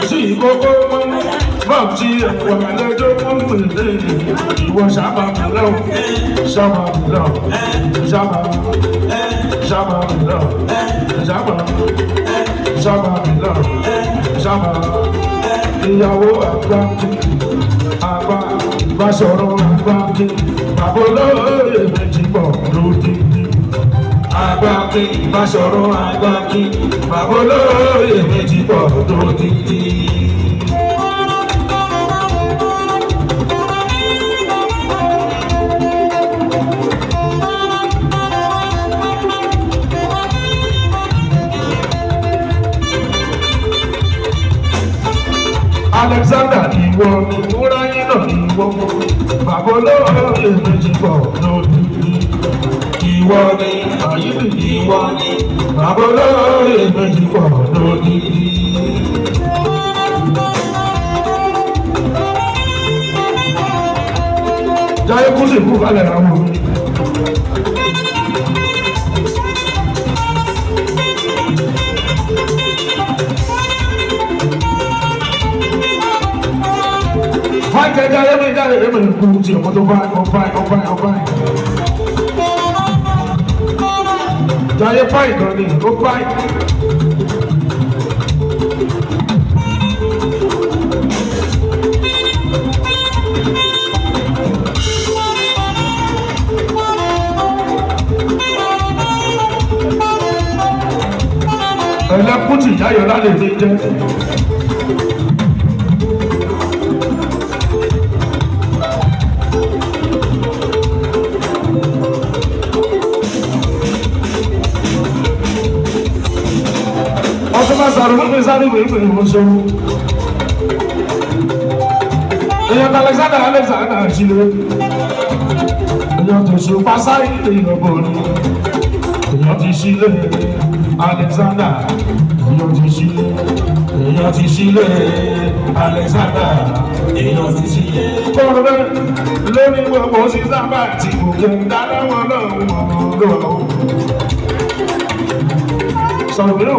Tí ìkókó mọ́nú bọ́ọ̀ tí ẹ̀wọ̀n lẹ́jọ́ mọ́nú èdè ìwọ sábà mi lọ sábà mi lọ sábà sábà mi lọ sábà sábà mi lọ sábà ìyàwó àgbà kí àgbà bá sọ̀rọ̀ àgbà kí bàbá olóyè méjì pọ̀ lódìdí. Àgbà kí bá sọ̀rọ̀ àgbà kí bàbá olóyè méjì pọ̀ lódìdí. Alexander ìwọ ni múráyé náà ìwọ bàbá olóyè méjì pọ̀ lódìdí. Ìwọ ni àyíbì ìwọ ni bàbá olóyè méjì pọ̀ lódìdí. Jaiye Kuti kú kalẹ̀ àwọn omi. Fáìkẹ́ Jaiye mi jáde èmi kú tí ọmọ tó bá ọba ọba ọba. Jaiye fáì gan ni ó fáì. Ẹlẹ́kùtì Jayọ̀lá lè fi jẹ́. Ọtún bá sàrò ló fi sáré ìwé ìwé ìwòsàn. Èèyàn Alexander Alexander ṣílẹ̀. Èèyàn tó ṣe pàṣẹ ìlú ìyọ̀bọ̀ ni. Èèyàn ti ṣílẹ̀ Alexander. Èèyàn ti ṣílẹ̀. Èèyàn ti ṣílẹ̀ Alexander. Èèyàn ti ṣílẹ̀. Kọ́rọ̀ bẹ́ẹ̀ lórí gbogbo sísá bá ti gòkè dáná wọn náà wọ́n lọ́wọ́. Sọ̀rọ̀ náà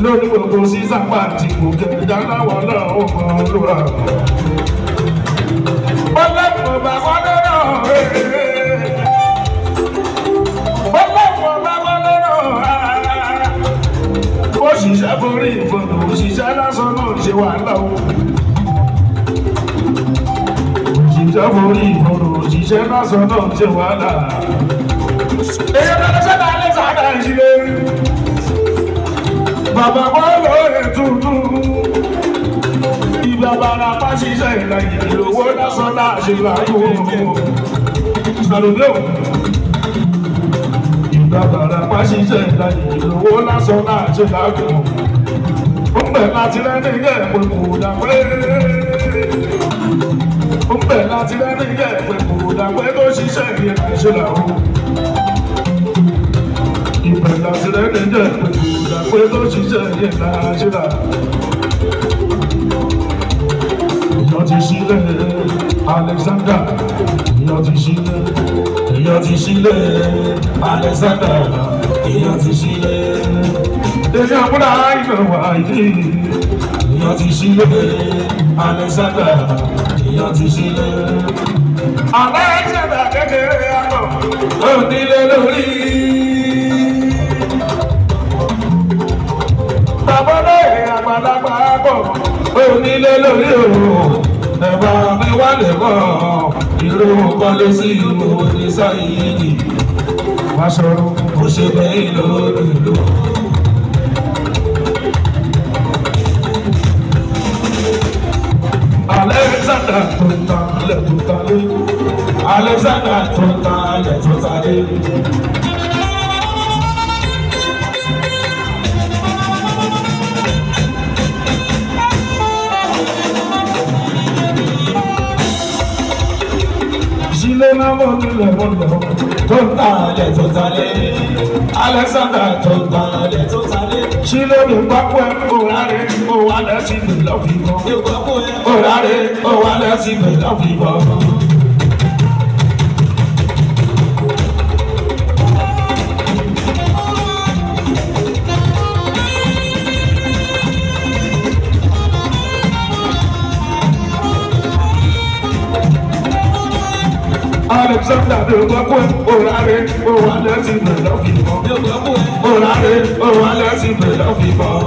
lórí gbogbo sísá bá ti gòkè dáná wọn náà wọ́n lọ́wọ́. Ọlọ́run bá wọn lọ́rọ̀ ọlọ́run bá wọn lọ́rọ̀ ó ṣiṣẹ́ borí ìfọ̀nà òṣìṣẹ́ lásán náà ṣe wàhálà o. Òṣìṣẹ́ borí ìfọ̀nà òṣìṣẹ́ lásán náà ṣe wàhálà. Èyí ló ṣe náà lè sáré ìṣílẹ̀. Bàbá wọn lóye tuntun. Ìbàbàrà bá ṣiṣẹ́ ìlànà ìlówó lásán náà ṣe láàyò. Sàlùdé o. Ìbàbàrà bá ṣiṣẹ́ ìlànà ìlówó lásán náà ṣe láàyò. Ó ń bẹ̀ láti rẹ́ni yẹ̀ pé kò dàgbé. Ó ń bẹ̀ láti rẹ́ni yẹ̀ pé kò dàgbé tó ṣiṣẹ́ ìlànà ṣe làwọ̀. Ìbẹ̀ láti rẹ́ni yẹ̀ pé kò dàgbé tó ṣiṣẹ́ ìlànà ṣe làwọ̀. Èèyàn ti sílẹ̀ Alexander, èèyàn ti sílẹ̀, èèyàn ti sílẹ̀ Alexander, èèyàn ti sílẹ̀. Èèyàn múra ìfẹ́ wà yìí, èèyàn ti sílẹ̀ Alexander, èèyàn ti sílẹ̀. Alexander kékeré àná, ó nílé lórí. Bàbá lóye àgbàlagbà bọ̀, ó nílé lórí òun. Ẹ̀bá mi wá lè bọ̀, ìró kọ́lé sí ìlú ní sáyéèdì. Wá sọ̀rọ̀ kò ṣe bẹ́ẹ̀ lórí ìlú. Alexander tó ń ta ilẹ̀ tó ta lé. Alexander tó ń ta ilẹ̀ tó ta lé. Sílé náà mọ̀ nílẹ̀ mọ̀ lọ. Tó ń ta ilẹ̀ tó ta lé. Alexander tó ń ta ilẹ̀ tó ta lé. Sílé mi pápá ẹ̀ òrárẹ̀ òwálẹ̀ sí mi lọ́fìbọn. Òrárẹ̀ òwálẹ̀ sí mi lọ́fìbọn. Alexander mi ò gbọ́ pé òrarè òwà lẹ́sìn bẹ̀rẹ̀ lọ́fìbọn. Òrarè òwà lẹ́sìn bẹ̀rẹ̀ lọ́fìbọn.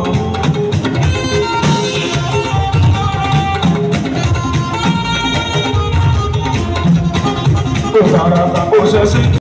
Ó fara pa ó ṣe sí.